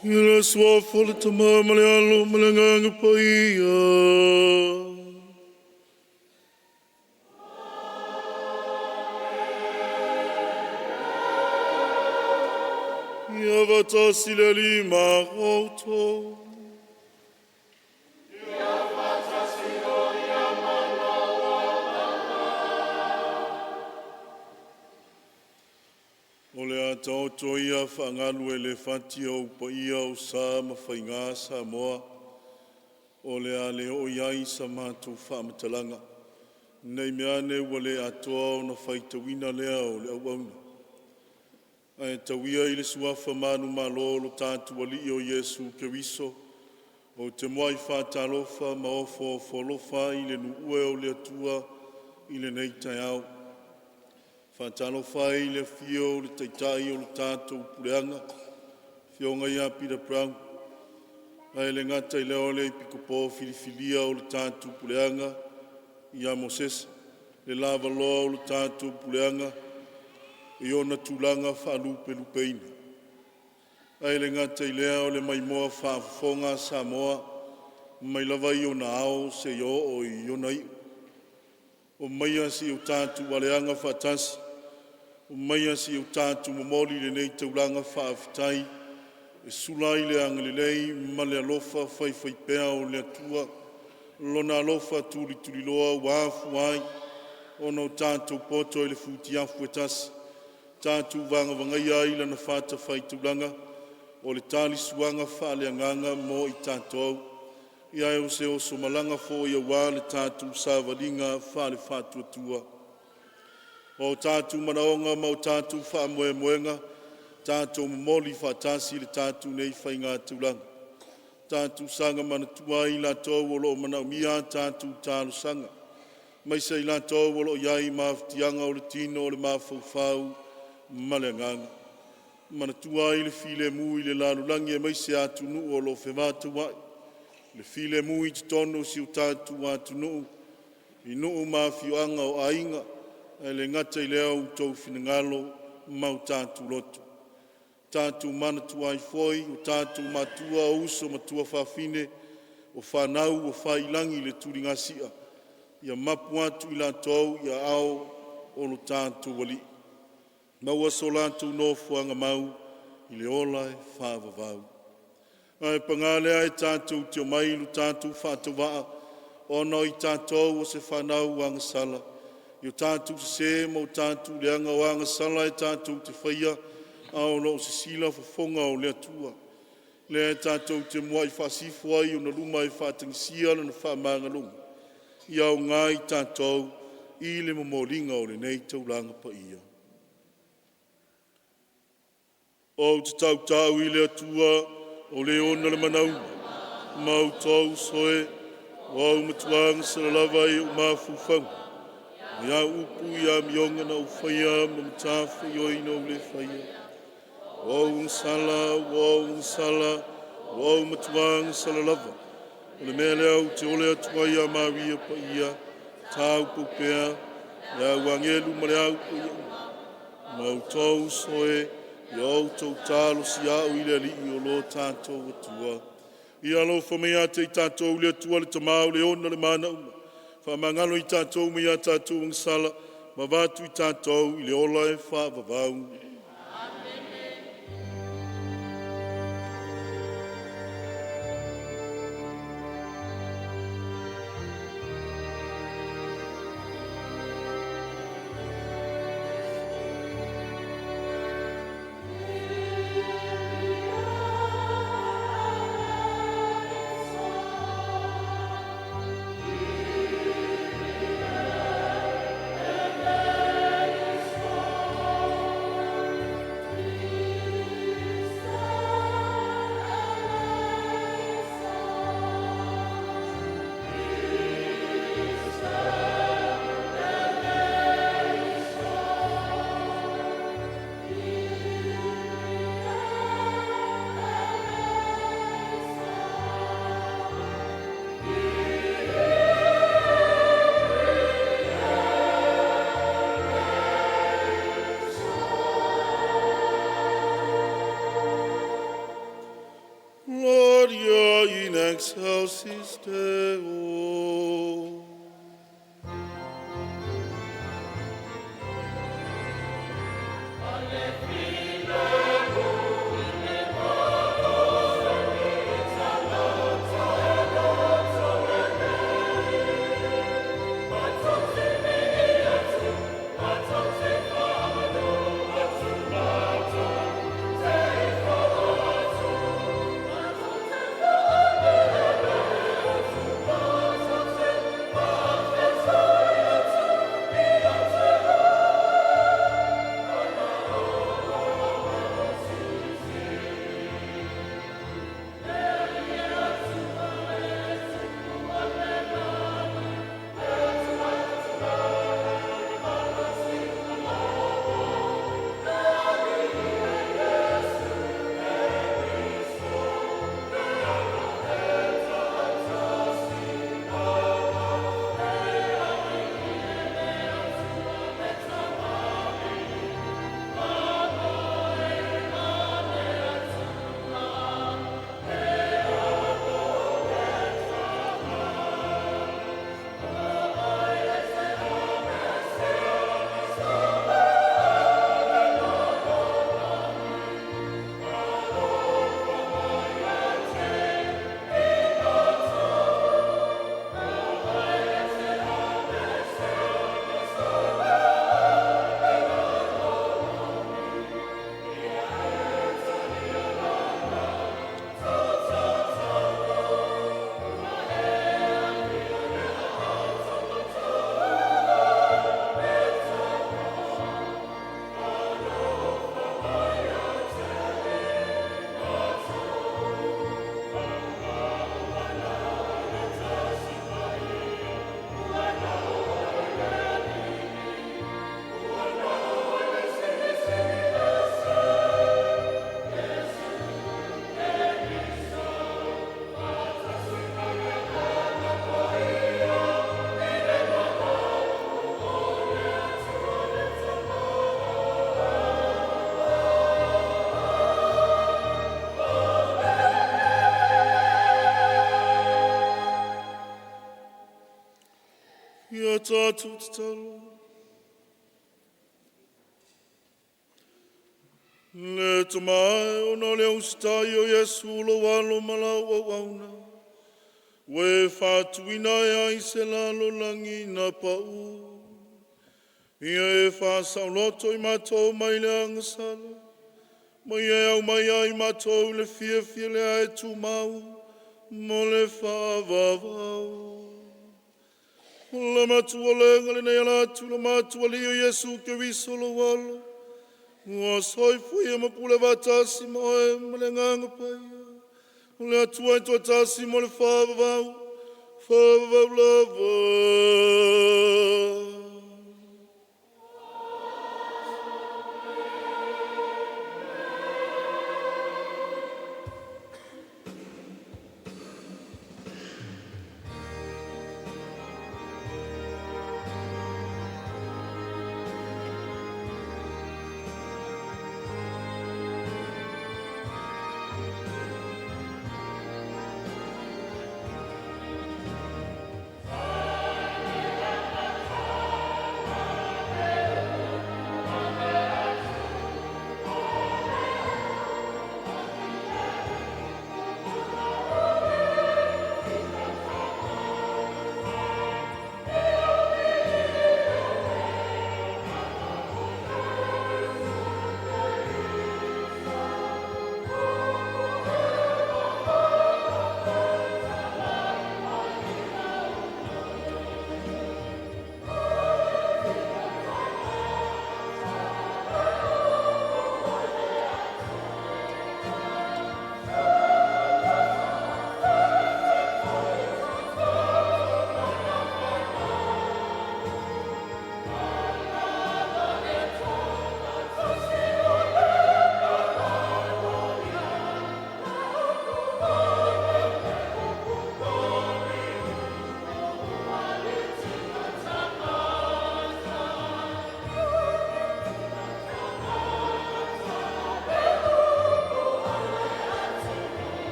I le Suafa o le Tama ma le Alo ma le Agaga Paia. Ia faatasi le Alii ma outou. O le a taoto ia faagalu e le fati ou paia, o sa ma faiga Samoa, o le a le oo i ai sa matou faamatalaga, nei meaane ua le atoa ona faitauina lea o le auauna. Ae tau ia i le suafa manumalo o lo tatou Alii o Iesu Keriso ou te muai faatalofa ma ofoofo alofa ai i le nuu e o le Atua i lenei taeao. E faatalofa ai i le afio o le Taitai o le tatou Puleaga, Afioga ia Peter Brown, ae le gata i lea o le Epikopo filifilia o le tatou Puleaga ia Mosese, le lavaloa o le tatou Puleaga i ona tulaga faalupelupeina. Ae le gata i lea o le maimoa faafofoga a Samoa mai lava i ona ao seia oo i ona iu. Omaia se i o tatou aleaga faatasi, omaia se i o tatou momoli lenei taulaga faafetai e sula ai le agalelei ma le alofa faifaipea o le Atua, Lona alofa tulituliloa ua afua ai ona o tatou poto i le futiafu e tasi, tatou vagavagaia ai Lana fatafaitaulaga o le talisuaga faaleagaga mo i tatou. Ia ae o se osomalaga foi aua le tatou savaliga faale-faatuatua. O tatou manaoga ma o tatou faamoemoega, tatou momoli faatasi i le tatou nei faigataulaga. Tatou saga manatua ai i latou o lo o manaomia a tatou talosaga, aemaise i latou o lo o i ai mafatiaga o le tino, o le mafaufau ma le agaga. Manatua ai le filemu i le lalolagi aemaise atunuu o lo o fevataua'i, le filemu i totonu o si o tatou atunuu i nuu ma afioaga o aiga, ae le gata i lea o outou finagalo ma o tatou loto. Tatou manatua ai foi o tatou matua, o uso ma tuafafine, o fanau ua fai i lagi le tuligasia, ia mapu atu i latou i aao o lo tatou Alii, maua so latou nofoaga mau i le ola e faavavau. Ae paga lea, e tatou te omai i lo tatou faatauvaa ona o i tatou o se fanau agasala i o tatou sese ma o tatou leaga, o agasala e tatou te faia, a o lo o sisila fofoga o le Atua, lea tatou te muai faasifo ai i ona luma e faatagisia Lana faamagaloga. Ia auga i tatou i le momoliga o lenei taulaga paia. Ou te tautau i le Atua o le ona le manauma, ma outou soe ua ou matua agasala lava i ou mafaufauga, i au upu i amioga na ou faia ma matafaioi na ou le faia. Ua ou agasala, ua ou agasala, ua ou matua agasala lava. O le mea lea ou te ole atu ai ia Maria Paia, taupou pea, le au agelu ma le au paia uma, ma outou soe, ia outou talosia au i le Alii o lo tatou Atua. Ia alofa mai ia te i tatou le Atua le Tama o le ona le mana uma, faamagalo i tatou mai a tatou agasala, ma avatu i tatou i le ola e faavavau. Steo. Ia tatou tatalo. Le Tama e ona o le usitai o Iesu lou alo ma lau auauna, ua e faatuina ai ai se lalolagi na pau, ia e faasaoloto i matou mai le agasala, ma ia e aumaia ai matou i le fiafia le ae tumau mo le faavavau. O le matualega lenei ala atu i lo matou Alii o Iesu Keriso lou Alo, ua soifua ia ma pule faatasi ma oe ma le Agaga Paia, o le Atua e toatasi mo le faavavau, faavavau lava.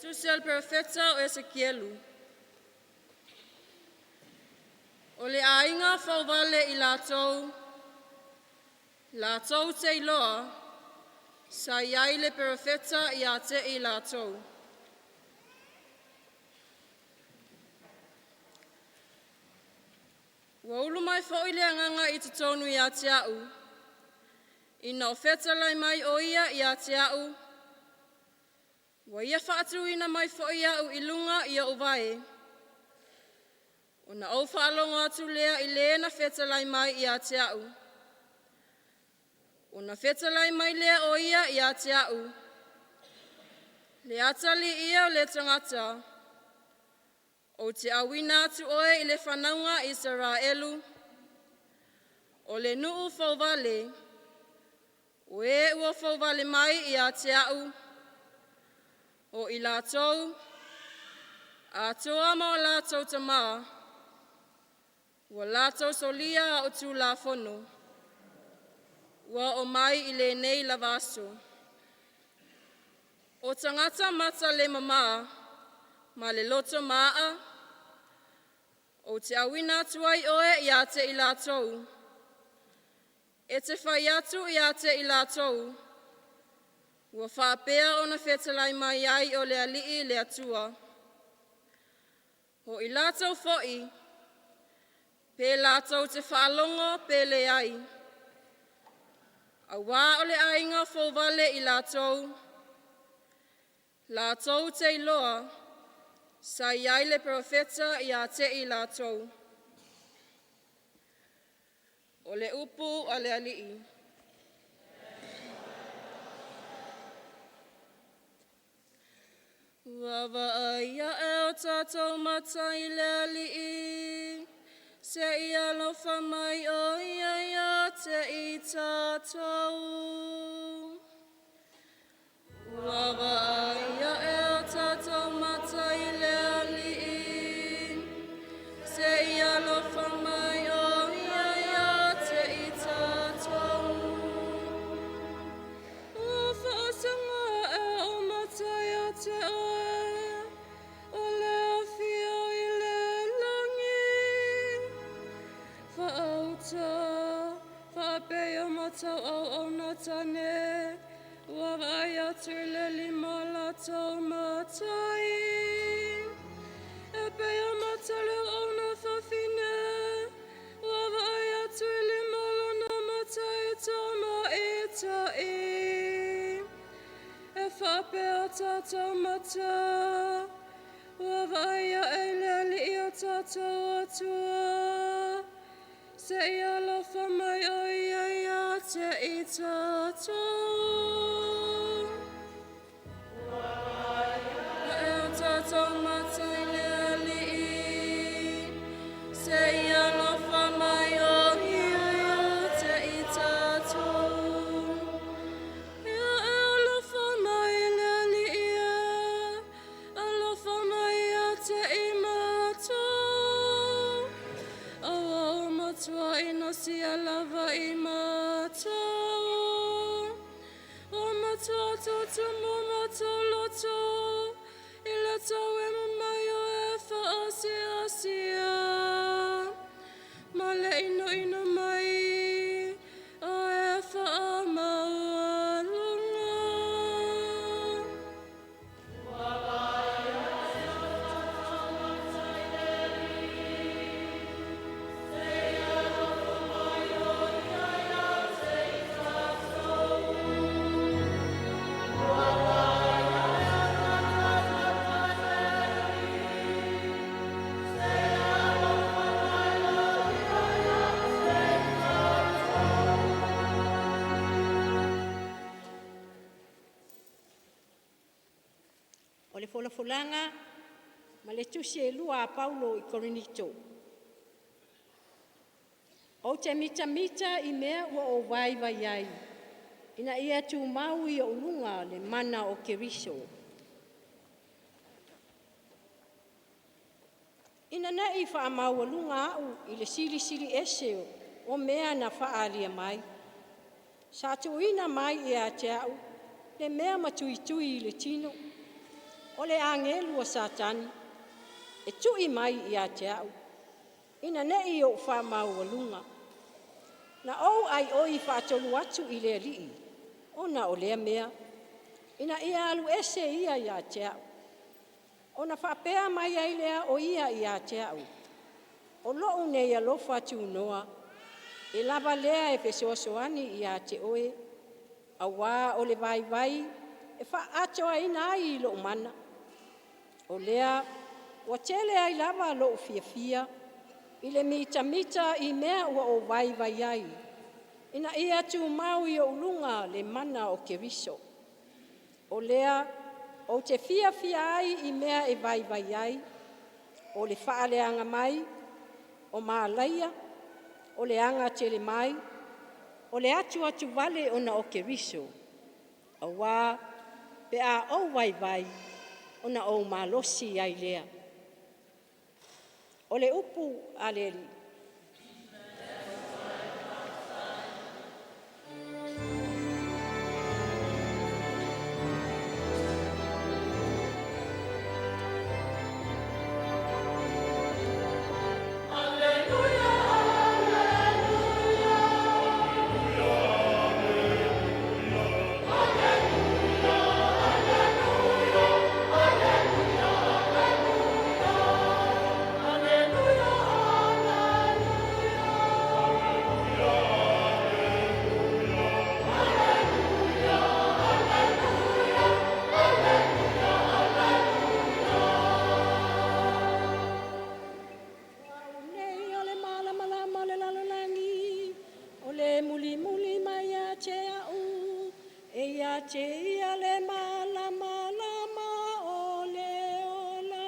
Tusi a le Perofeta o Esekielu. O le aiga fauvale i latou, latou te iloa, sa i ai le Perofeta ia te i latou. Ua ulu mai foi le Agaga i totonu ia te a'u, ina o fetalai mai o Ia ia te a'u, ua Ia faatuina mai foi a'u i luga i o'u vae, ona ou faalogo atu lea i le na fetalai mai ia te a'u. Ona fetalai mai lea o Ia ia te a'u, Le atalii ia o le tagata, ou te auina atu oe i le fanauga a Isaraelu, o le nuu fauvale, o e ua fauvale mai ia te a'u, o i latou, atoa ma o latou tamā, ua latou solia a'u tulafono, ua oo mai i lenei lava aso. O tagata mata-lemamā ma le loto ma'a, ou te auina atu ai oe ia te i latou, e te fai atu ia te i latou, Ua faapea ona fetalai mai ai o le Alii le Atua. O i latou foi, pe latou te faalogo pe leai, auā o le aiga fauvale i latou, latou te iloa, sa i ai le Perofeta ia te i latou. O le upu a le Alii. Ua vaai ae o tatou mata i le Alii, se i alofa mai o ia ia te i tatou. Ua vaai ae o tatou mata i le Alii, se i alofa mai o ia ia te i tatou. Ua faasaga ae ou mata ia te oe, o le afio i le lagi. Faauta faapea o matauau tane, ua vaai atu i le lima o latou matai. E pei o mata o le auauna fafine, ua vaai atu i lima o lona matai tamaitai. E faapea o tatou mata, ua vaai ae i le Alii o tatou Atua, se i alofa mai o ia ia te i tatou. Ae o tatou mata i le Alii, se i alofa mai o ia ia te i tatou. Ia e alofa mai le Alii e, alofa mai ia te i matou. Aua ua matua inosia lava i matou. Ua matua tutumu matou loto, i le tauima mai o e faasiasia, ma le inuinu mai o e faamaualuga. O le folafolaga ma le tusi e lua a Paulo i Korinito. Ou te mitamita i mea ua ou vaivai ai, ina ia tumau i ou luga le mana o Keriso. Ina ne i faamaualuga a'u i le silisiliese o mea na faaalia mai, sa tuuina mai ia te a'u le mea matuitui i le tino, o le agelu a Satani, e tui mai ia te a'u, ina nei ou faamaualuga. Na ou aioi faatolu atu i le Alii ona o lea mea, ina ia alu ese ia ia te a'u. Ona faapea mai ai lea o ia ia te a'u, ‘O lo'u nei alofa tunoa, e lava lea e fesoasoani ia te oe, auā o le vaivai e faaatoaina ai lo'u mana.’ O lea ua tele ai lava lo'u fiafia i le mitamita i mea ua ou vaivai ai, ina ia tumau i ou luga le mana o Keriso. O lea ou te fiafia ai i mea e vaivai ai, o le faaleaga mai, o malaia, o le agatele mai, o le atuatuvale ona o Keriso. Auā pe a ou vaivai, ona ou malosi ai lea." O le upu a le Alii. O A'u nei o le malamalama o le lalolagi. O le mulimuli mai ia te a'u, e ia te Ia le malamalama o le ola.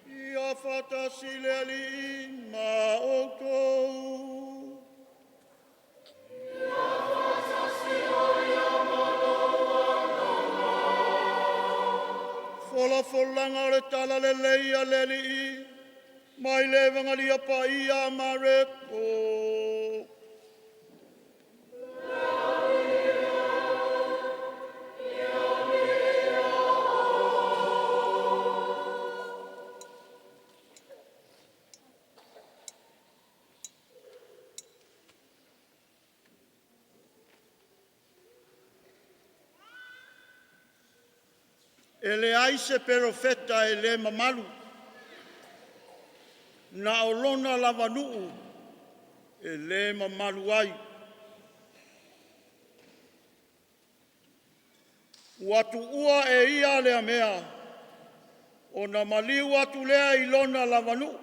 Ia faatasi le Alii ma outou. Folafolaga o le Talalelei a le Alii mai le Evagalii Paia a Mareko. E leai se perofeta e le mamalu, na o lona lava nuu e le mamalu ai. Ua tuua e ia lea mea, ona maliu atu lea i lona lava nuu,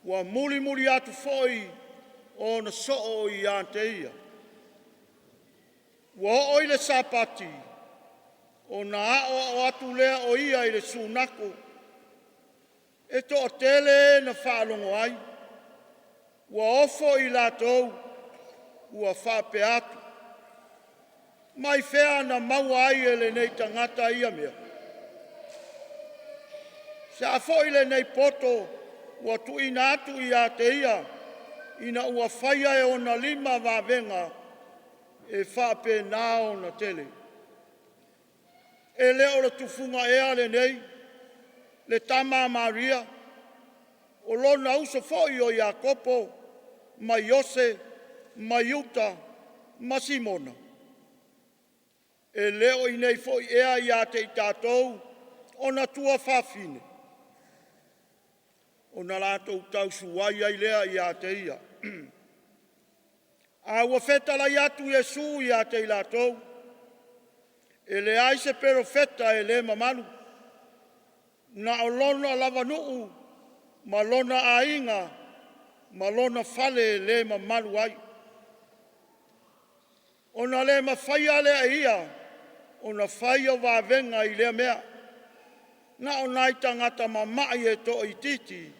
ua mulimuli atu foi ona soo ia te ia. Ua oo i le Sapati, ona aoao atu lea o ia i le sunato. E toatele e na faalogo ai, ua ofo i latou, ua faapea atu, “Mai fea na maua ai e lenei tagata ia mea? Se a foi lenei poto ua tuuina atu ia te ia ina ua faia e ona lima vavega e faapena ona tele? E le o le tufuga ea lenei, le tama a Maria, o lona uso foi o Iakopo ma Iose ma Iuta ma Simona? E le o i inei foi ea ia te i tatou ona tuafafine?” Ona latou tausuai ai lea ia te ia. A ua fetalai atu Iesu ia te i latou, “E leai se perofeta e le mamalu, na o lona lava nuu ma lona aiga ma lona fale e le mamalu ai.” Ona le mafaia lea e ia ona fai au vavega i lea mea, na o nai tagata mamai e toaitiiti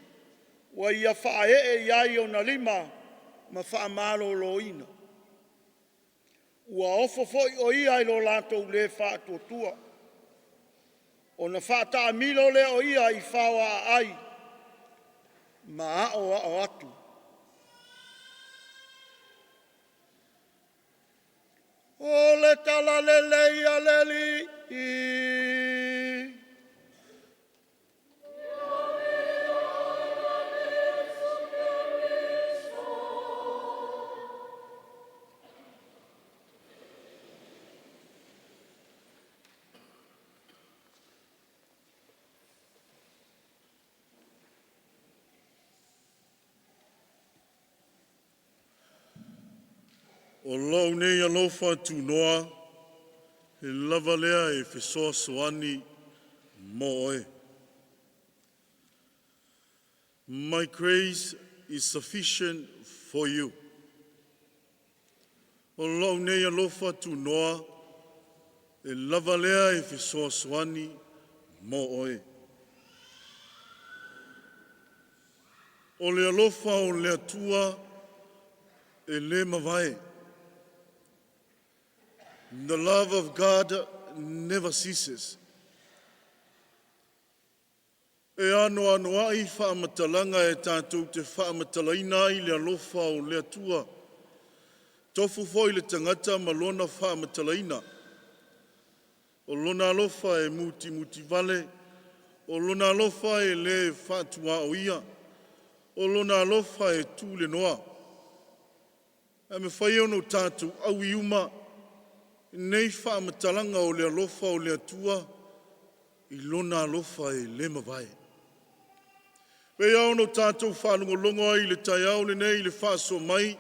ua ia faaee i ai ona lima ma faamaloloina. Ua ofo foi o ia i lo latou le faatuatua, ona faataamilo lea o ia i fao aai ma aoao atu. O le talalelei a le Alii. O lou nei alofa tunoa, e lava lea e fesoasoani mo oe. My grace is sufficient for you. O lou nei alofa tunoa, e lava lea e fesoasoani mo oe. O le alofa o le Atua e le mavae. The love of God never ceases. E anoanoai faamatalaga e tatou te faamatalaina ai le alofa o le Atua. Tofu foi le tagata ma lona faamatalaina. O lona alofa e mutimutivale, o lona alofa e le faatuaoia, o lona alofa e tulenoa. Ae mafai ona tatou aui uma i nei faamatalaga o le alofa o le Atua i lona alofa e le mavae. E pei lava ona tatou faalogologo ai i le taeao lenei i le faasoa mai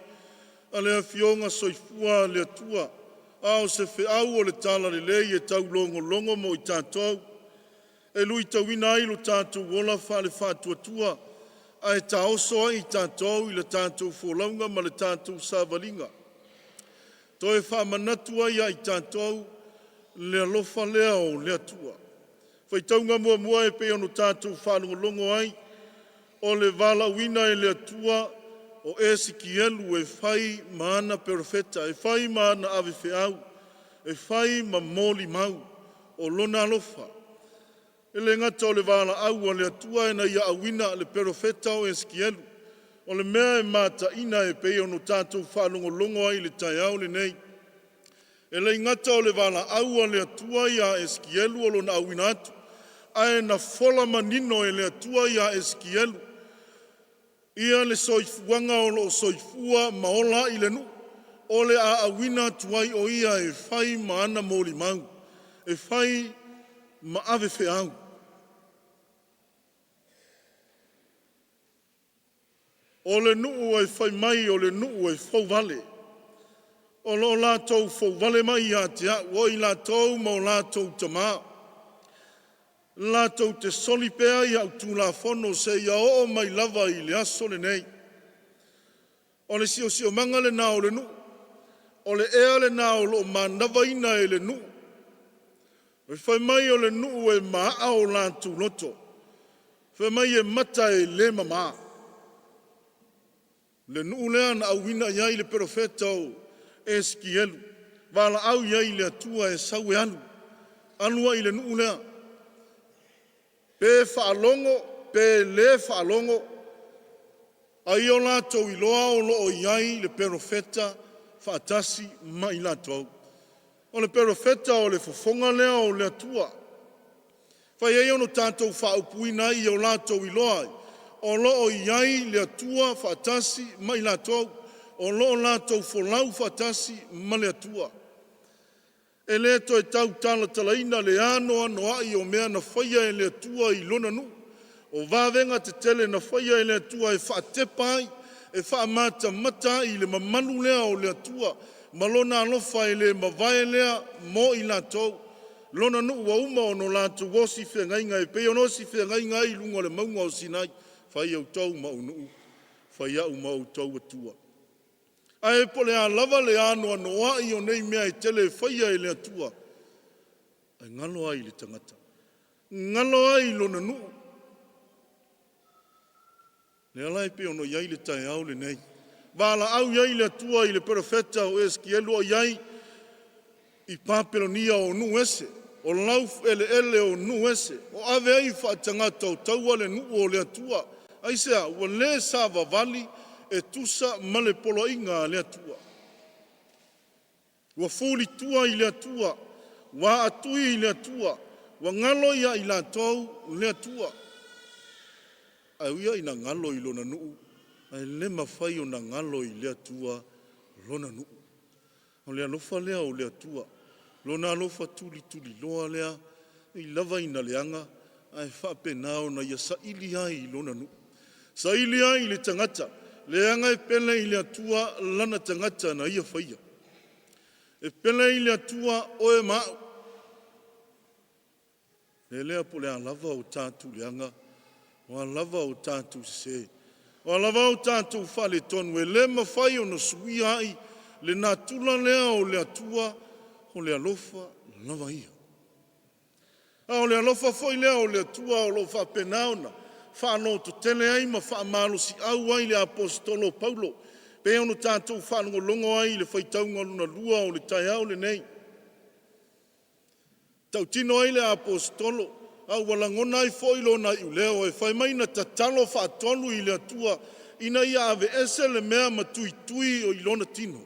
a le Afioga Soifua a le Atua, a o se feau o le Talalelei e taulogologo mo i tatou, e luitauina ai lo tatou ola faale-faatuatua ae taoso ai i tatou i le tatou folauga ma le tatou savaliga. Toe faamanatu ai ia i tatou le alofa lea o le Atua. Faitauga muamua e pei ona tatou faalogologo ai, o le valaauina e le Atua o Esikielu e fai ma ana perofeta, e fai ma ana avefeau, e fai ma molimau o Lona alofa. E le gata o le valaau a le Atua ina ia auina le perofeta o Esikielu, o le mea e mataina e pei ona tatou faalogologo ai i le taeao lenei, e le gata o le valaau a le Atua ia Esikielu o lona auina atu, ae na fola manino e le Atua ia Esikielu ia le soifuaga o lo o soifua ma ola ai le nuu o le a auina atu ai o ia e fai ma ana molimau, e fai ma avefeau. O le nuu e fai mai o le nuu e fouvale, o lo o latou fouvale mai ia te au, o i latou ma o latou tama, latou te soli pea i a'u tulafono seia oo mai lava i le aso lenei. O le siosiomaga lena o le nuu, o le ea lena o lo o manavaina e le nuu. Fai mai o le nuu e maaa o latou loto, fai mai e mata e le mama. Le nuu lea na auina i ai le perofeta o Esikielu, valaau i ai le Atua e sau e alu, alu ai i le nuu lea, pe faalogo pe le faalogo, a ia o latou iloa o lo o i ai le perofeta faatasi ma i latou. O le perofeta o le fofoga lea o le Atua. Fai ai ona tatou faaupuina ai ia o latou iloa ai, o lo o i ai le Atua faatasi ma i latou, o lo o latou folau faatasi ma le Atua. E le toe tau talatalaina le anoanoai o mea na faia e le Atua i lona nuu, o vavega tetele na faia e le Atua e faatepa ai, e faamatamata ai i le mamalu lea o le Atua ma lona alofa e le mavae lea mo i latou, lona nuu ua uma ona latou osi feagaiga e pei ona osi feagaiga ai i luga o le mauga o Sinai, fai outou ma ou nuu, fai au ma outou Atua. Ae po o le a lava le anoanoai o nei mea e tele e faia e le Atua, ae galo ai i le tagata, galo ai i lona nuu. Lea la e pei ona i ai le taeao lenei. Valaau i ai le Atua i le perofeta o Esikielu o i ai i Papelonia o nuu ese, o laueleele o nuu ese, o ave ai faatagata o taua le nuu o le Atua. Aisea? Ua le savavali e tusa ma le poloaiga a le Atua. Ua fulitua i le Atua, ua aatui i le Atua, ua galo ia i latou le Atua. Ae ui ina galo i lona nuu, ae le mafai ona galo i le Atua lona nuu. O le alofa lea o le Atua, lona alofa tulituliloa lea, e ui lava ina leaga, ae faapena ona ia saili ai i lona nuu, saili ai i le tagata, leaga e pele i le Atua lana tagata na ia faia. E pele i le Atua oe ma au. Le lea po o le a lava o tatou leaga, o a lava o tatou sese, o a lava o tatou faaletonu, e le mafai ona suia ai le natura lea o le Atua, o le alofa lava ia. A o le alofa foi lea o le Atua o lo o faapena ona faalototele ai ma faamalosiau ai le aposetolo o Paulo, pei ona tatou faalogologo ai i le faitauga lona lua o le taeao lenei. Tautino ai le aposetolo, a ua lagona ai foi lona iuleo e fai mai na tatalo faatolu i le Atua ina ia aveese le mea matuitui o i lona tino,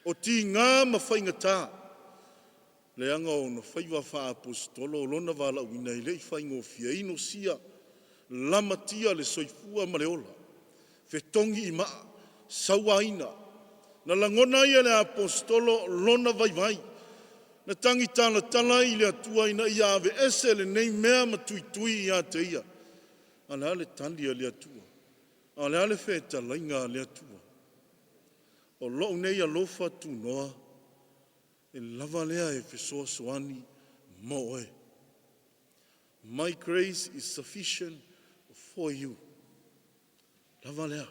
o tiga ma faigata, leaga ona faiva faaposetolo o lona valaauina e le i faigofie, inosia lamatia le soifua ma le ola, fetogi i maa, sauaina. Na lagona ai e le aposetolo lona vaivai, na tagi talatala ai i le Atua ina ia aveese lenei mea matuitui ia te ia. A o le a le tali a le Atua? A o le a le fetalaiga a le Atua? O lou nei alofa tunoa e lava lea e fesoasoani mo oe. My grace is sufficient for you. Lava lea.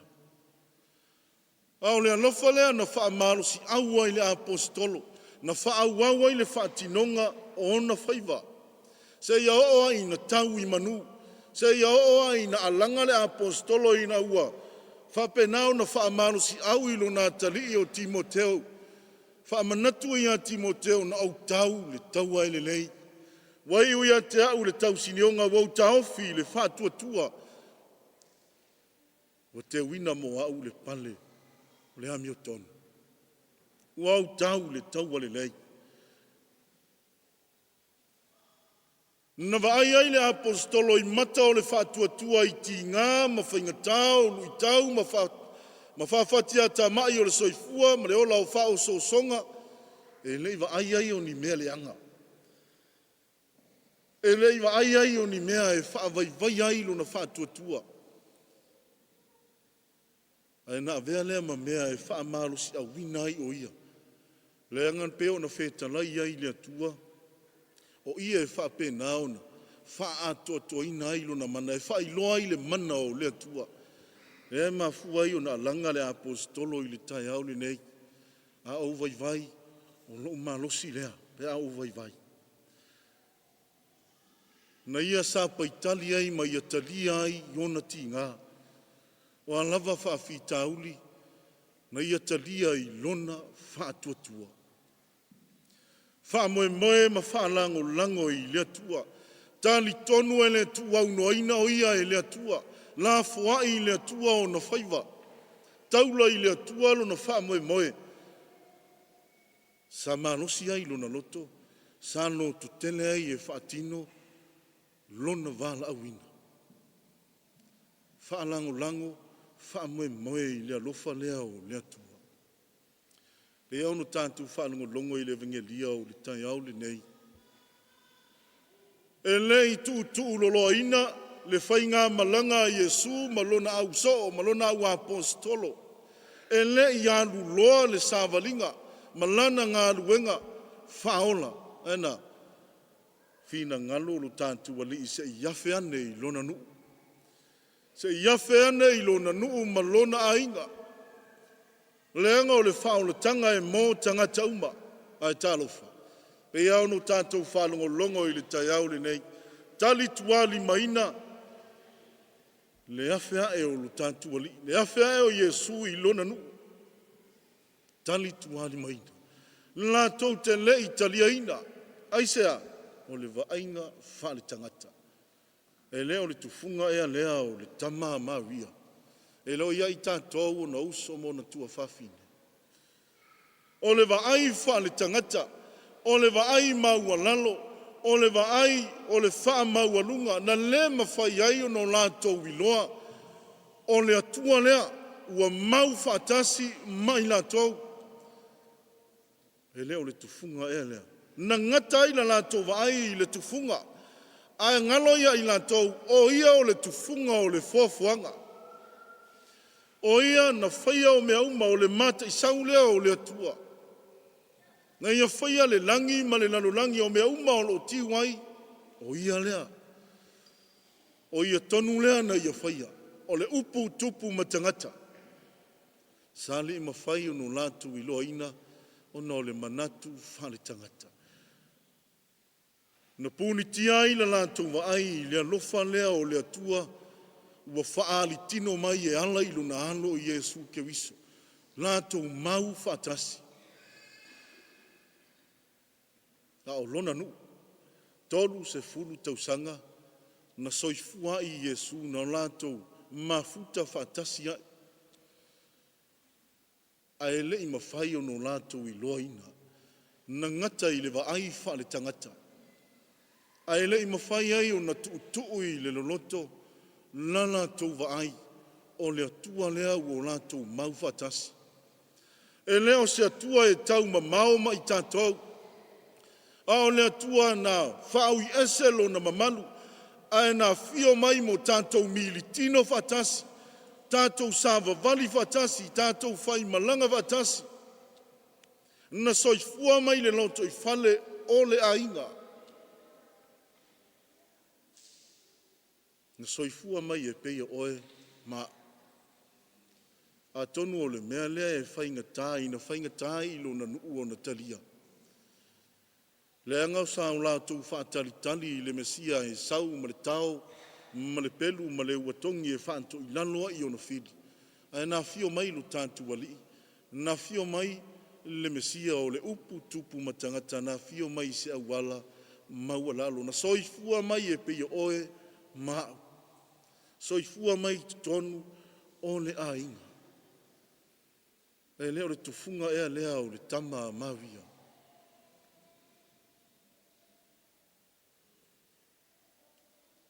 A o le alofa lea na faamalosiau ai le aposetolo, na faaauau ai le faatinoga o ona faiva, seia oo ai ina tau i manu, seia oo ai ina alaga le aposetolo ina ua faapena ona faamalosiau i lona atalii o Timoteo, faamanatu ia Timoteo, na ou tau le taua e lelei, ua iu ia te au le tausinioga, ua ou taofi le faatuatua, ua teuina mo au le pale o le amiotonu. Ua ou tau le taua lelei. Na vaai ai le aposetolo i mata o le faatuatua i tiga ma faigata o luitau ma, fa, ma faafatiatamai o le soifua ma le ola o faaosoosoga, e le i vaai ai o ni mea leaga. E le i vaai ai o ni mea e faavaivaia ai lona faatuatua, ae na avea lea ma mea e faamalosiauina ai o ia, leaga e pei ona fetalai ai le Atua, o ia e faapena ona faaatoatoaina ai lona mana, e faailoa ai le mana o le Atua. Lea e mafua ai ona alaga le aposetolo i le taeao lenei. A ou vaivai, o lou malosi lea pe a ou vaivai. Na ia sapaitali ai ma ia talia ai i ona tiga, o a lava faafitauli, na ia talia i lona faatuatua. Faamoemoe ma faalagolago i le Atua, talitonu e le tuuaunoaina o ia e le Atua, lafoai i le Atua ona faiva, taula i le Atua lona faamoemoe. Sa malosi ai lona loto, sa lototele ai e faatino lona valaauina. Faalagolago, faamoemoe i le alofa lea o le Atua. Pei ona tatou faalogologo i le Evegelia o le taeao lenei, e le i tuutuuloloaina le faigamalaga a Iesu ma lona ausoo ma lona auaposeitolo, e le i aluloa le savaliga ma lana galuega faaola, ae na finagalo lo tatou Alii se i afe ane i lona nuu, se i afe ane i lona nuu ma lona aiga. Leaga o le faaolataga e mo tagata uma, ae talofa, e pei lava ona tatou faalogologo i le taeao lenei, talitualimaina le afe ae o lo tatou Alii, le afe ae o Iesu i Lona nuu, talitualimaina, latou te le i taliaina. Aisea? O le vaaiga faaletagata. E le o le tufuga ea lea o le tama a Maria? E le o ia i tatou ona uso ma ona tuafafine? O le vaai faaletagata, o le vaai maualalo, o le vaai o le faamaualuga, na le mafai ai ona latou iloa o le Atua lea ua mau faatasi ma i latou. E le o le tufuga ea lea? Na gata ai la latou vaai i le tufuga, ae galo ia i latou o ia o le tufuga o le foafoaga. O ia na faia o mea uma, o le mataisau lea o le Atua. Na ia faia le lagi ma le lalolagi o mea uma o lo o tiu ai, o ia lea. O ia tonu lea na ia faia, o le upu tupu ma tagata. Sa le i mafai ona latou iloaina ona o le manatu faaletagata. Na punitia ai la latou vaai i le alofa lea o le Atua ua faaali tino mai e ala i lona alo Iesu Keriso, latou mau faatasi. A o lona nuu, 30 tausaga na soifua ai Iesu na latou mafuta faatasi ai, ae le i mafai ona latou iloaina, na gata i le vaai faaletagata, ae le i mafai ai ona tuutuu i le loloto la latou vaai o le Atua lea ua latou mau faatasi. E le o se Atua e taumamao ma i tatou, a o le Atua na faauiese lona mamalu ae na afio mai mo tatou militino faatasi, tatou savavali faatasi, tatou faimalaga faatasi, na soifua mai le lotoifale o le aiga, na soifua mai e pei o oe ma a'u. Atonu o le mea lea e faigata ina faigata ai i lona nuu ona talia, leaga sa o latou faatalitali i le Mesia e sau ma le tao ma le pelu ma le ua togi e faatoilalo ai ona fili, ae na afio mai lo tatou Alii, na afio mai le Mesia o le upu tupu ma tagata, na afio mai i se auala maualalo, na soifua mai e pei o oe ma a'u, soifua mai i totonu o le aiga. E le o le tufuga ea lea o le tama a Maria?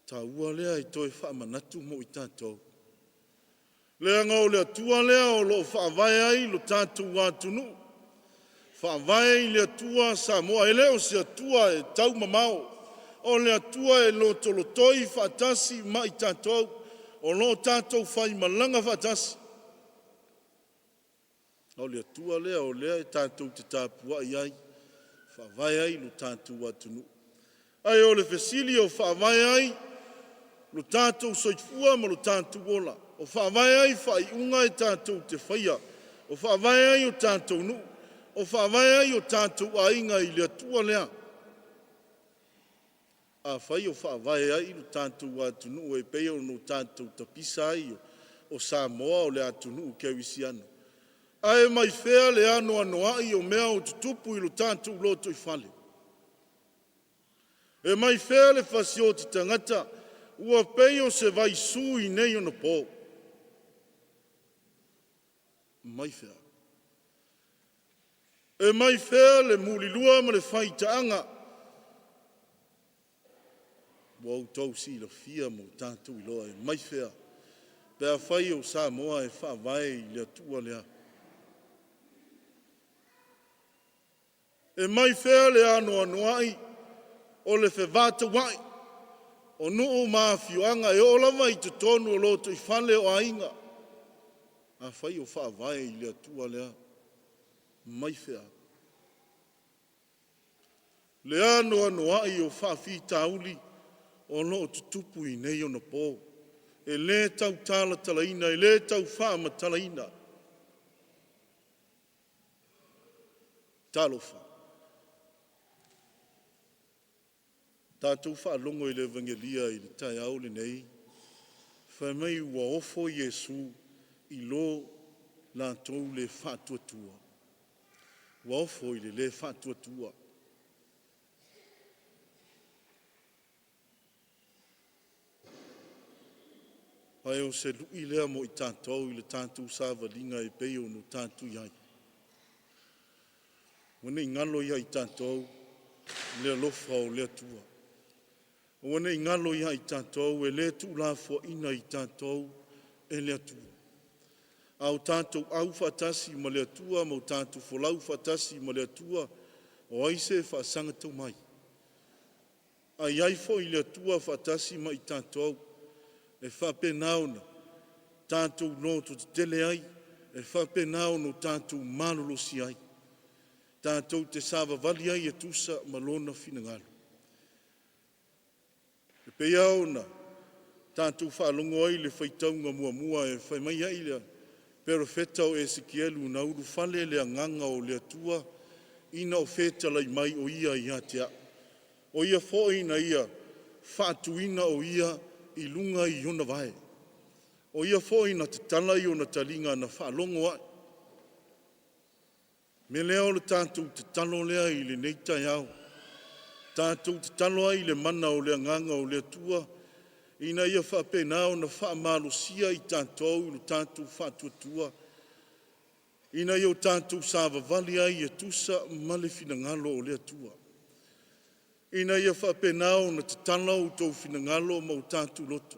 Taua lea e toe faamanatu mo i tatou, leaga o le Atua lea o lo o faavae ai lo tatou atunuu, faavae i le Atua Samoa. E le o se Atua e taumamao, o le Atua e lotolotoi faatasi ma i tatou, o lo o tatou faimalaga faatasi. O le Atua lea o lea e tatou te tapuai ai, faavae ai lo tatou atunuu. Ae o le fesili o faavae ai lo tatou soifua ma lo tatou ola, o faavae ai faaiuga e tatou te faia, o faavae ai o tatou nuu, o faavae ai o tatou aiga i le Atua lea. Afai o faavae ai lo tatou atunuu e pei ona tatou tapisa ai o Samoa o le atunuu kerisiano, ae mai fea le anoanoai o mea o tutupu i lo tatou lotoifale? E mai fea le fasioti tagata ua pei o se vaisu i nei ona po? Mai fea? E mai fea le mulilua ma le faitaaga ua outou silafia ma o tatou iloa e mai fea, pe afai o Samoa e faavae i le Atua lea? E mai fea le anoanoai o le fevataua'i o nuu ma afioaga e oo lava i totonu o lotoifale o aiga? Afai o faavae i le Atua lea, mai fea le anoanoai o faafitauli o lo o tutupu i nei ona po, e le tau talatalaina, e le tau faamatalaina. Talofa! Tatou faalogo i le Evagelia i le taeao lenei, fai mai ua ofo Iesu i lo latou le faatuatua. Ua ofo i le le faatuatua. Ae o se lui lea mo i tatou i le tatou savaliga e pei ona tatou i ai. Ua ne i galo ia i tatou le alofa o le Atua. Ua ne i galo ia i tatou e le tuulafoaina i tatou e le Atua. A o tatou au faatasi ma le Atua ma o tatou folau faatasi ma le Atua, o ai se faasaga mai? A i ai foi le Atua faatasi ma i tatou, e faapena ona tatou lototetele ai, e faapena ona tatou malolosi ai, tatou te savavali ai e tusa ma Lona finagalo. E pei lava ona tatou faalogo ai i le faitauga muamua e fai mai ai le perofeta o Esekielu na ulufale le agaga o le Atua ina o fetalai mai o Ia ia te au. O Ia foi na ia faatuina o Ia i luga i ona vae. O Ia foi na tatala i ona taliga na faalogo ai. O le mea lea o le tatou tatalo lea i lenei taeao, tatou tatalo ai i le mana o le Agaga o le Atua ina ia faapena ona faamalosia i tatou i lo tatou faatuatua, ina ia o tatou savavali ai e tusa ma le finagalo o le Atua, ina ia faapena ona tatala outou finagalo ma o tatou loto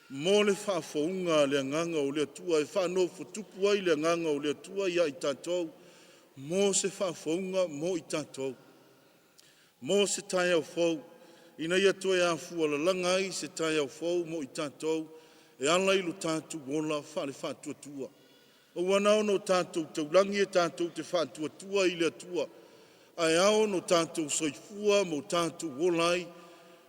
mo le faafouga a le Agaga o le Atua e faanofotupu ai le Agaga o le Atua ia i tatou mo se faafouga mo i tatou, mo se taeao fou, ina ia toe afua lalaga ai se taeao fou mo i tatou e ala i lo tatou ola faale-faatuatua. Aua na ono tatou taulagi e tatou te faatuatua i le Atua, ae ao ona tatou soifua ma o tatou ola ai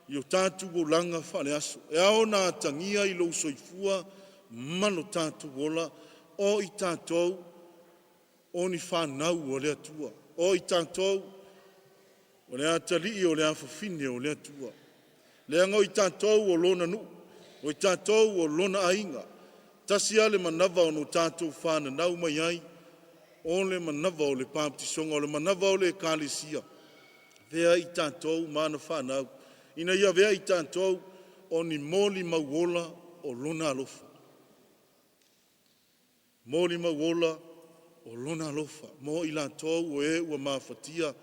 i o tatou olaga faaleaso. E ao ona atagia i lou soifua ma lo tatou ola, o i tatou o ni fanau a le Atua, o i tatou o le atalii o le afafine o le Atua, leaga o i tatou o Lona nuu, o i tatou o Lona aiga. E tasi lava le manava na tatou fananau mai ai, o le manava o le papatisoga, o le manava o le ekalesia, e avea i tatou ma ana fanau, ina ia avea i tatou o ni molimau ola o Lona alofa, molimau ola o Lona alofa mo i latou o e ua mafatia,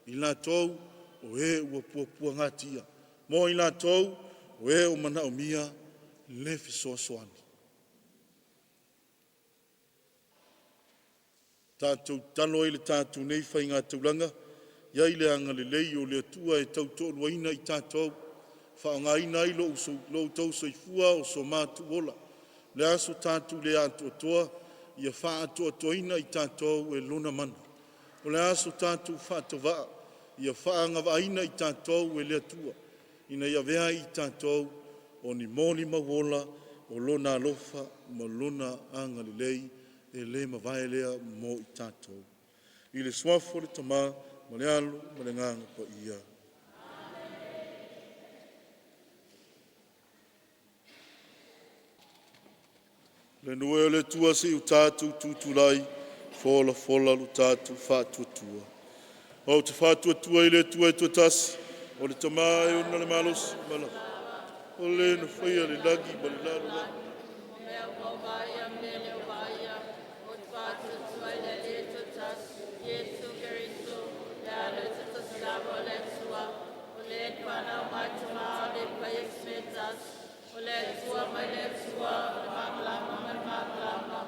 i latou o e ua puapuagatia, mo i latou o e ua manaomia le fesoasoani. Tatou tatalo ai i le tatou nei faigataulaga, i ai le agalelei o le Atua e tautoaluaina i tatou, faaaogaina ai lo outou soifua o so matou ola. O le a so tatou le atoatoa, ia faaatoatoaina i tatou e Lona mana. O le a so tatou faatavaa, ia faaagavaaina i tatou e le Atua, ina ia avea ai i tatou o ni molimau ola o Lona alofa ma Lona agalelei e le mavae lea mo i tatou. I le Suafa o le Tama ma le Alo ma le Agaga Paia. Le Atua e o le Atua, se i o tatou tutulai, folafola lo tatou faatuatua. Ou te faatuatua i le Atua e toatasi, o le Tama e ona le malosi ma o Le na faia le lagi ma le lalolagi. O mea ua ou vaaia ma mea e le o vaaia, ou te faatuatua i le Alii e toatasi, Iesu Keriso, le Alo e toatasi lava o le Atua, o Le na fanau mai le Tama a o le i faia se mea e tasi, o le Atua mai le Atua, o le Malamalama mai le Malamalama,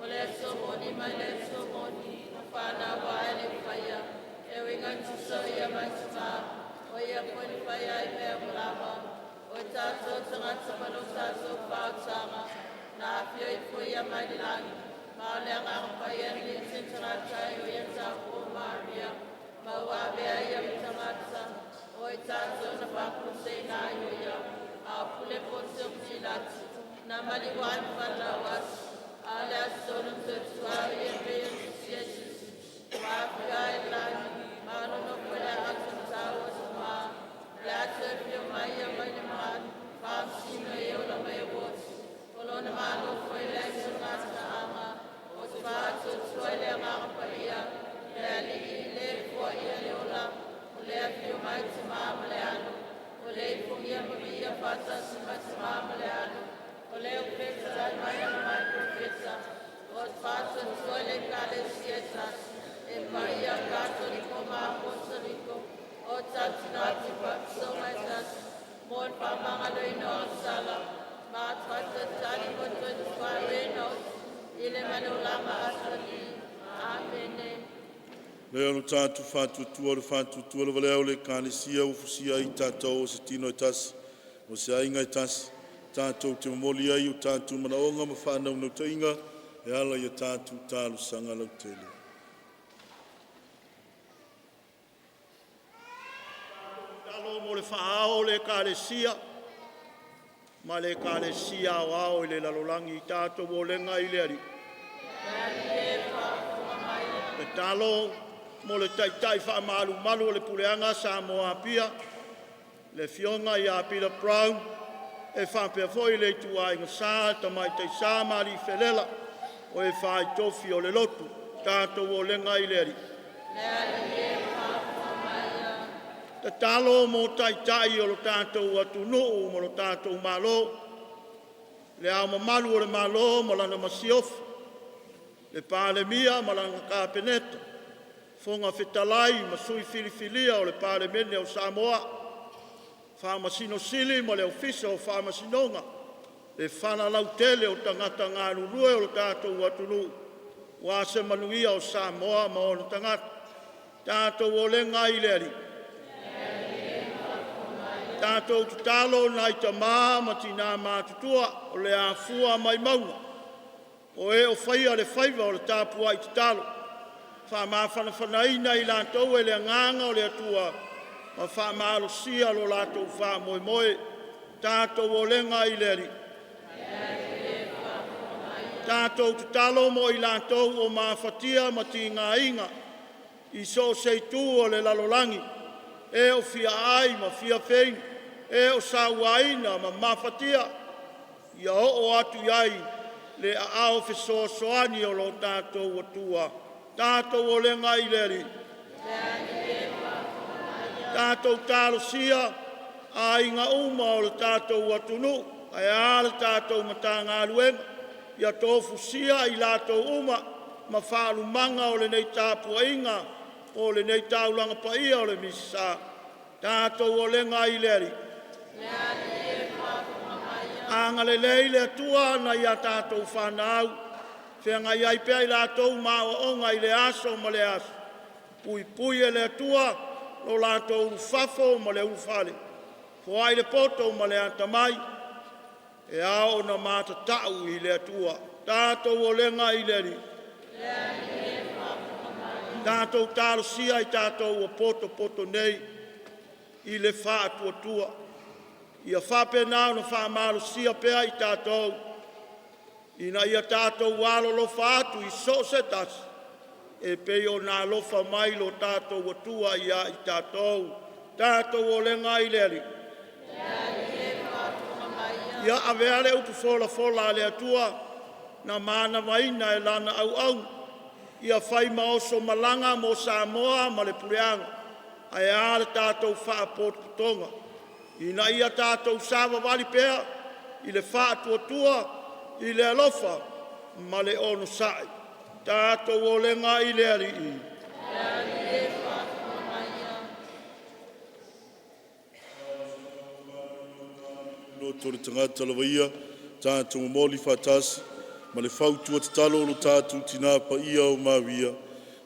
o le Atua moni mai le Atua moni, na fanau lava ae le i faia, e uiga tutusa o Ia ma le Tama, o Ia foi na faia ai mea uma lava. O i tatou tagata ma lo tatou faaotaga, na afio ifo ia mai le lagi, ma o le Agaga Paia na liti tagata ai o ia tapu o Maria, ma ua avea ia ma tagata, o i tatou na faakuluseina ai o ia, a o pule Pontio Pilatu, na maliu ai ma valaau atu, a o le aso na toe tuā ia pei ona tusia e Tusi, ua Lea o lo tatou faatuatua le faatuatua lava lea o le Ekalesia ua fusia ai tatou o se tino e tasi, o se aiga e tasi, tatou te momoli ai o tatou manaoga ma faanaunautaiga e ala ia tatou talosaga lautele. Tatalo mo le faaao o le Ekalesia ma le Ekalesia Aoao i le lalolagi, i tatou olega i le Alii. Tatalo mo le Taitai faamalumalu o le Puleaga Samoa Apia, le Afioga ia Peter Brown, e faapea foi le ituaiga Sa, Tamaitai Sa ma Alii Felela, o e fai tofi o le lotu. Tatou olega i le Alii. Tatalo mo Taitai o lo tatou atunuu ma lo tatou Malo, Le Ao Mamalu o le Malo ma Lana Masiofo, le Palemia ma lana Kapeneta, Fofoga Fetalai ma Sui Filifilia o le Palemene o Samoa, Faamasino Sili ma le Ofisa o Faamasinoga, le fala lautele o tagata galulue o le tatou atunuu aua se manuia o Samoa ma ona tagata. Tatou olega ai i le Alii. Tatou tatalo i nai tama ma tina matutua o le a afua mai mauga, o e o faia le faiva o le tapuai tatalo, faamafanafanaina i latou e le Agaga o le Atua ma faamalosia lo latou faamoemoe. Tatou olega ai i le Alii. Tatou tatalo mo i latou ua mafatia ma tigaina i so o se itu o le lalolagi, e o fia aai ma fia feinu, e o sauaina ma mafatia, ia oo atu i ai le aao fesoasoani o lo tatou Atua. Tatou olega ai i le Alii. Tatou talosia aiga uma o le tatou atunuu ae a le tatou Matagaluega, ia tofusia i latou uma ma faalumaga o lenei tapuaiga o lenei taulaga paia o le Misa. Tatou olega ai i le Alii. Agalelei le Atua nai a tatou fanau, feagai ai pea i latou ma aoaoga i lea aso ma lea aso, puipui e le Atua lo latou ulufafo ma le ulufale, foai le poto ma le atamai e ao ona matatau i le Atua. Tatou olega ai i le Alii. Tatou talosia i tatou ua potopoto nei i le faatuatua, ia faapena ona faamalosia pea i tatou ina ia tatou alolofa atu i so o se tasi e pei ona alofa mai lo tatou Atua ia i tatou. Tatou olega ai i le Alii. Ia avea le upu folafola a le Atua na manavaina e Lana auauna ia fai ma oso malaga mo Samoa ma le puleaga, ae a le tatou Faalapotopotoga, ina ia tatou savavali pea i le faatuatua i le alofa ma le onosai. Tatou olega ai i le Alii. Loto le tagata lava ia, tatou momoli faatasi ma le fautua tatalo a lo tatou Tina Paia o Maria.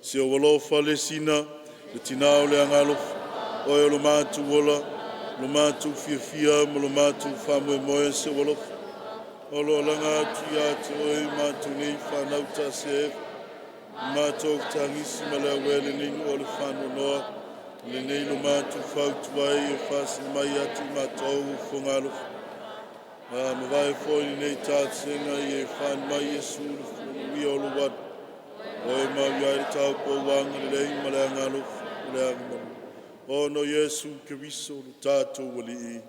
Se ou alofa le sina, le tina o le Agaalofa, oe o lo matou ola, lo matou fiafia ma lo matou faamoemoe se ua alofa. O lo o alaga atu ia te oe matou nei whanau tase e, matou tagisi ma le awele lenei nuu o le faanoanoa, lenei lo matou fautua ai e faasili mai atu i matou o fogalofa. A mavae foi lenei tatasega i e faali mai Iesu le fuanuia o lou atu. O e mau i ai le taupou agalelei ma le agalofa ma le agamalu, ona o Iesu Keriso lo tatou Alii.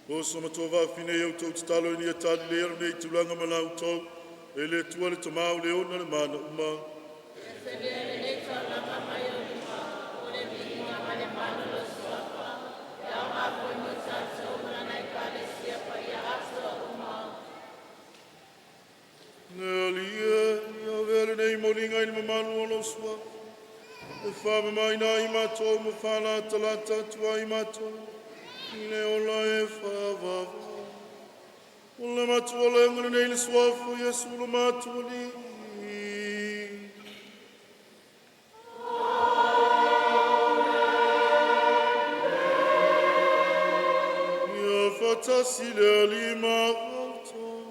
Oso matua vaafine ia outou tatalo ina ia talilei lenei tulaga ma la outou e le Atua le Tamā o le ona le mana uma. Le Alii e, ia avea lenei moliga i le mamalu o lou suafa, e faamamaina ai matou ma faalatalata atu ai matou i le ola e faavavau. O le matualega lenei i le suafa o Iesu lo matou Alii. Ia faatasi le Alii ma outou.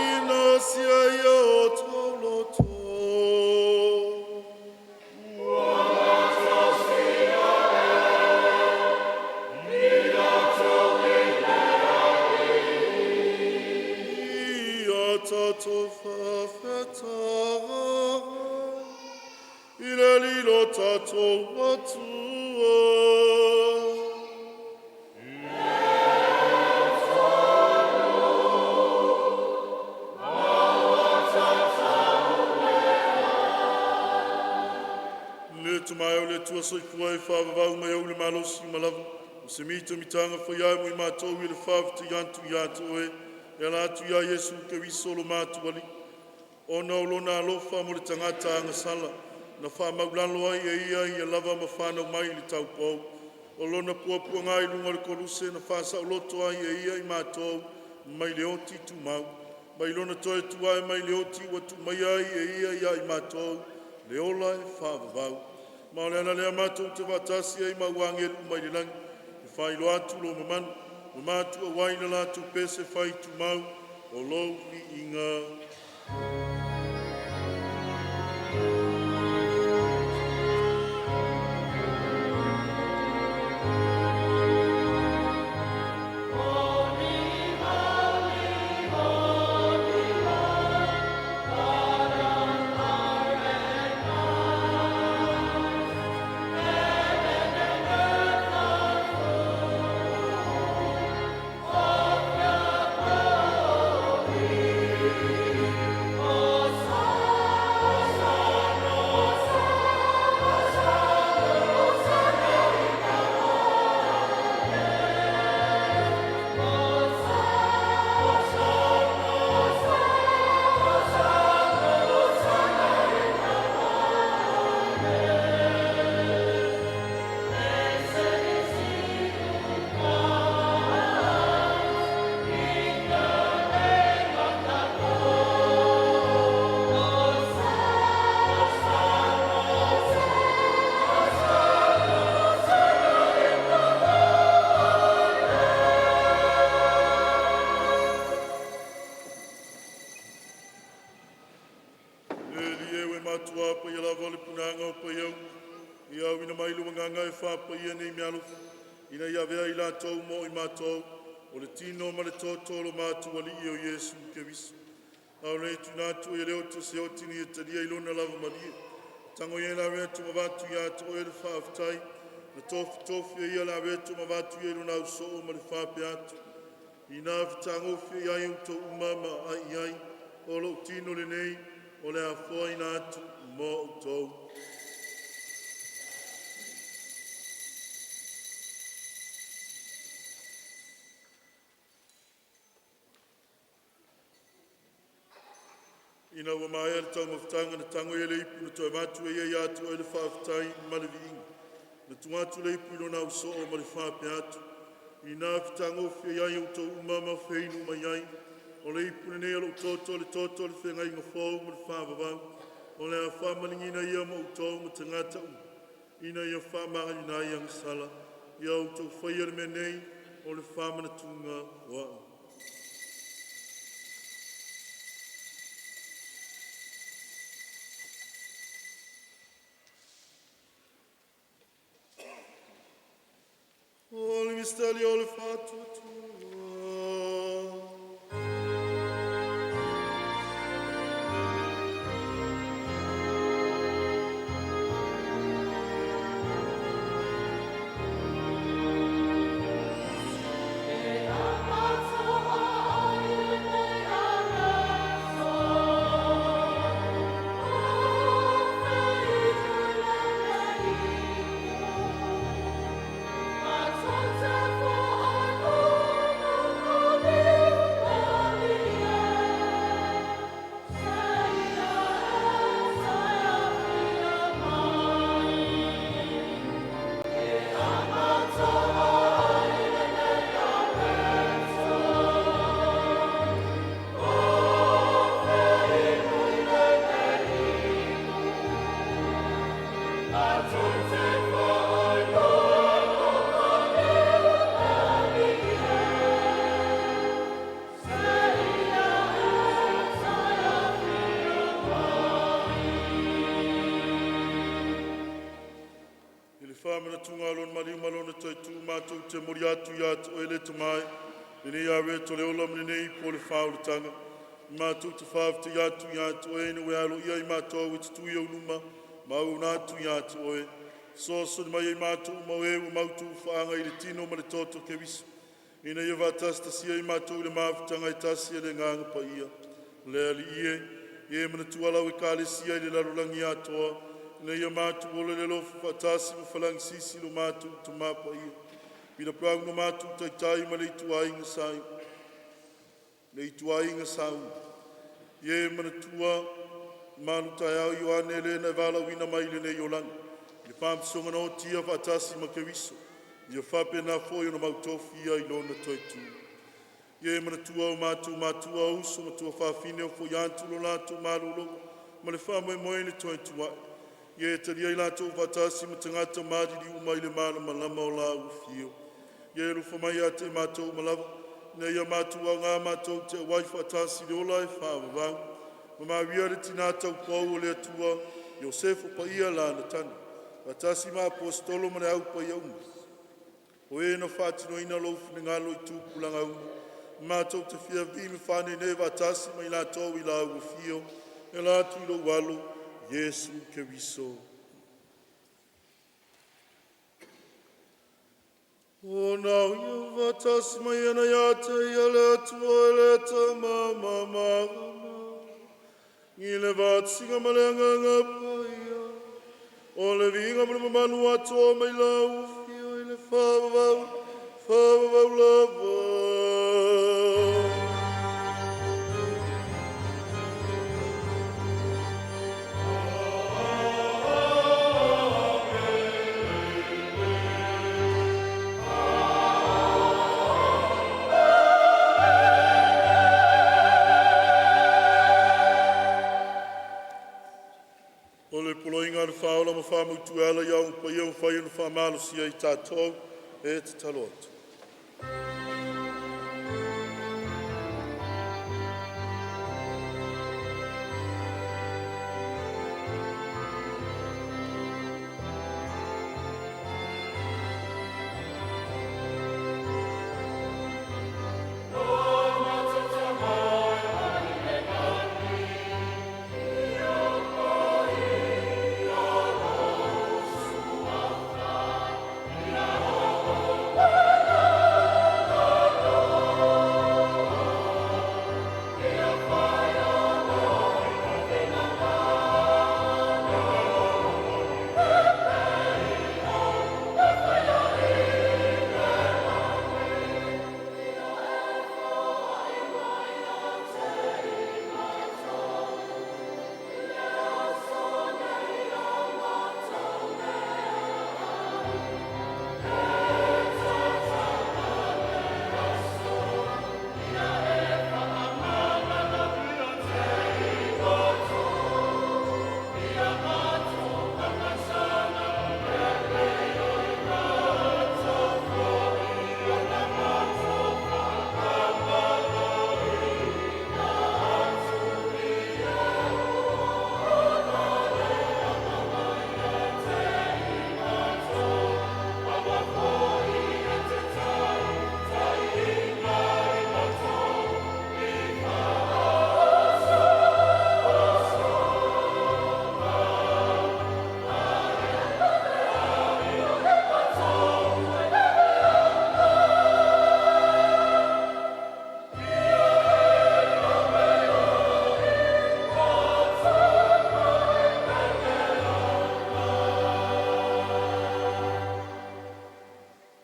Ina sia ia o outou loto. Ia tatou faafetai i le Alii lo tatou Atua. Le tamae o le Atua Soifua e faavavau mai ou le malosi ma lava, o se mitamitaga fai ai mo i matou i le faafetai atu ia te Oe, e ala atu ia Iesu Keriso lo matou Alii, ona o Lona alofa mo le tagata agasala, na faamaualalo ai e Ia ia lava ma fanau mai i le taupou. O Lona puapuaga i luga o le koluse na faasaoloto ai e Ia i matou mai le oti tumau, mai Lona toe tu ae mai le oti ua tuu mai ai e Ia ia i matou le ola e faavavau. Ma o le ala lea matou te faatasi ai ma auagelu uma i le lagi e faailoa atu Lou mamalu, ua matu auai le latou pese fai tumau o Lou viiga. Le Alii e, ua e matuā paia lava o le punaga o paia uma, ia auina mai lou Agaga e faapaia nei meaalofa, ina ia avea i latou mo i matou, o le tino ma le toto o lo matou Alii o Iesu Keriso. A o le tuuina atu ai e le oti o se oti ina ia talia i lona lavamalie, tago ia i le ave atu ma avatu ia te oe le faafetai, na tofitofi e ia le ave atu ma avatu ai lona ausoo ma le faapea atu, ina fetagofie ai outou uma ma aai i ai, o lou tino lenei o le a foaina atu mo outou. Ina ua maea le taumafataga, na tago ia i le ipu na toe avatu ai e ia te oe le faafetai ma le viiga. Na tuu atu le ipu i lona ausoo ma le faapea atu, “Ina fetagofie ai outou uma ma feinu mai ai, o le ipu lenei o lou toto, o le toto o le feagaiga fou mo le faavavau, o le a faamaligiina ia mo outou ma tagata uma, ina ia faamagaloina ai agasala. Ia outou faia le mea nei o le faamanatuga o a'u.” O le misitelio o le faatuatua. I le faamanatuga o Lona maliu ma Lona toe tu, matou te momoli atu ia te Oe le Tama e lenei aweto o le ola ma lenei ipu o le faaolataga. Matou te faafetai atu ia te Oe ina ua e aloaia i matou e te tuu i ou luma ma auauna atu ia te Oe. Fesoasoani mai ia i matou uma o e ua mautu faaaga i le tino ma le toto o Keriso, ina ia faatasi ai matou i le mafutaga e tasi a le Agaga Paia. Le Alii e, ia e manatua lau Ekalesia i le lalolagi atoa, ina ia matou ola i le alofa faatasi ma falagisisi lo matou Tama Paia, Pita Brown lo matou Taitai ma le ituaiga Saula. Ia e manatua malutaeao Ioane, le na e valaauina mai i lenei olaga, i le faamasinoga na otia faatasi ma Keriso, ia faapena foi ona mautofi ia i lona toe tu. Ia e manatua o matou matua, o uso ma tuafafine ua fo'i atu lo latou malologa ma le faamoemoe e toe tuuai, ia e talia i latou faatasi ma tagata maliliu uma i le malamalama o Lau Afio. Ia e alofa mai ia te i matou uma lava, ina ia matou aoga matou te auai faatasi i le ola e faavavau. Ma manuia le tina taupou o le Atua Iosefo Paia Lalotani, faatasi ma Aposetolo ma le au paia uma, o e na faatinoina Lou finagalo i tupulaga uma, matou te fia vivi ma faaneenee faatasi ma i latou i Lau afio e ala atu i lou Alo, Iesu Keriso. Ona o Ia faatasi ma Ia na ia te Ia le Atua e le Tama mamagama, i le faatasiga ma le Agaga Paia, o le viiga ma le mamalu atoa mai lau Afio i le faavavau, faavavau lava. O le Poloaiga o le Faaola ma faamautu e ala i aoga paia ua mafai ona faamalosia e tatou, e tatalo atu.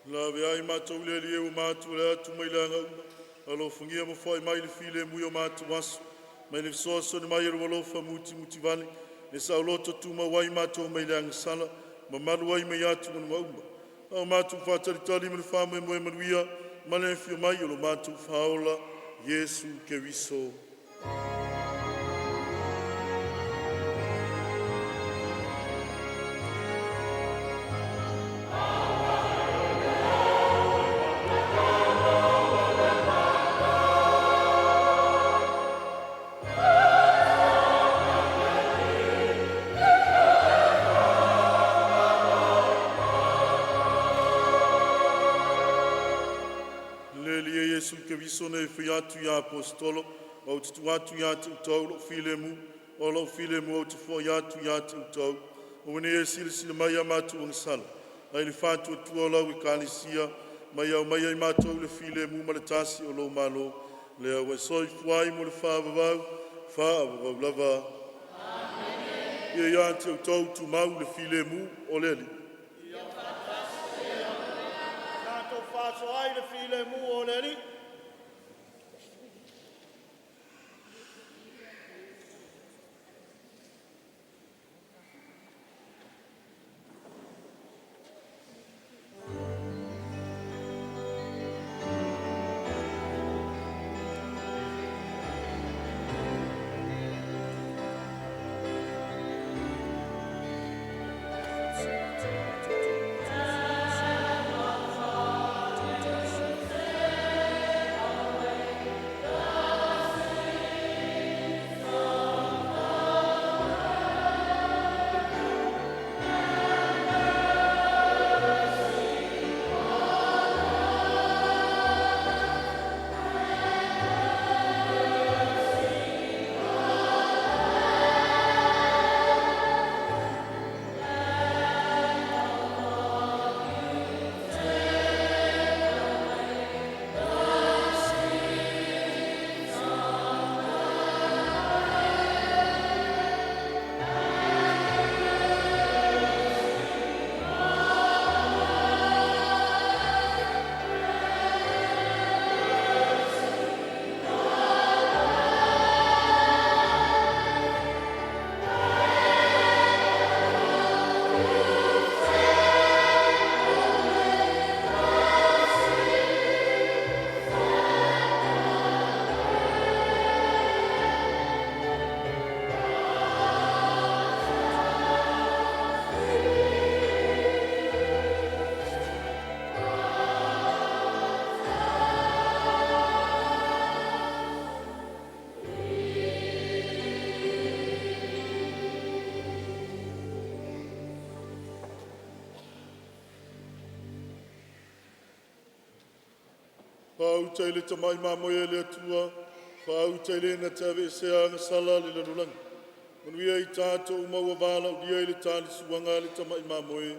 Laveai matou i le Alii e ua matou ale atu mai leaga uma, alofagia ma foai mai le filemu i o matou aso, mai le fesoasoani mai o lou alofa mutimutivale, e saoloto tumau ai matou mai le agasala ma malu ai mai atugaluga uma, a o matou faatalitali ma le faamoemoe manuia ma le afio mai o lo matou Faaola Iesu Keriso. Keriso na e faia atu iā Aposetolo, ma ou te tuu atu ia te outou lou filemu, o lou filemu ou te foai atu ia te outou. Aua nei e silasila mai i a matou agasala, ae i le faatuatua o lau Ekalesia, ma ia aumaia ia matou i le filemu ma le tasi o lou Malo, lea ua e soifua ai mo le faavavau, faavavau lava. Ia ia te outou tumau le filemu o le Alii. Tatou fa'asoa ai i le filemu o le Alii. Faauta i le Tamai Mamoe a le Atua, faauta i le na te aveesea agasala a le lalolagi. Manuia i tatou uma ua valaaulia i le talisuaga a le Tamai Mamoe.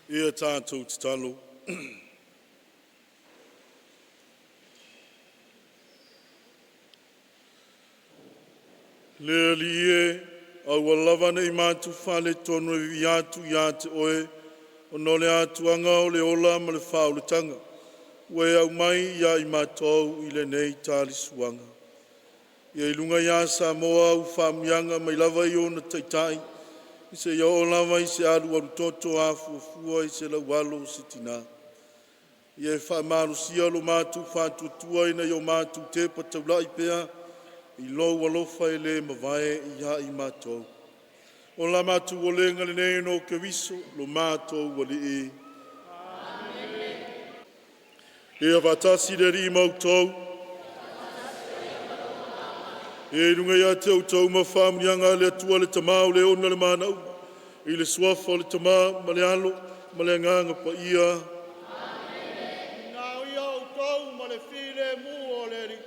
Ia tatou tatalo. Le Alii e, aua lava nei matou faaletonu e viia atu ia te Oe, ona o le atuaga o le ola ma le faaolataga, ua e aumai ia i matou i lenei tali suaga. Ia i luga ia Samoa au faamanuiaga mai lava i ona taitai seia oo lava i se alualu toto afuafua i se laualo o se tina. Ia e faamalosia lo matou faatuatua ina ia o matou tepa taulai pea i lou alofa e le mavae ia i matou. O la matou olega lenei ona o Keriso lo matou Alii. Ia faatasi le Alii ma outou. Ia i luga ia te outou ma faamanuiaga a le Atua le Tama o le ona le mana uma, i le suafa o le Tama ma le Alo ma le Agaga Paia. Ina ia outou ma le filemu o le Alii.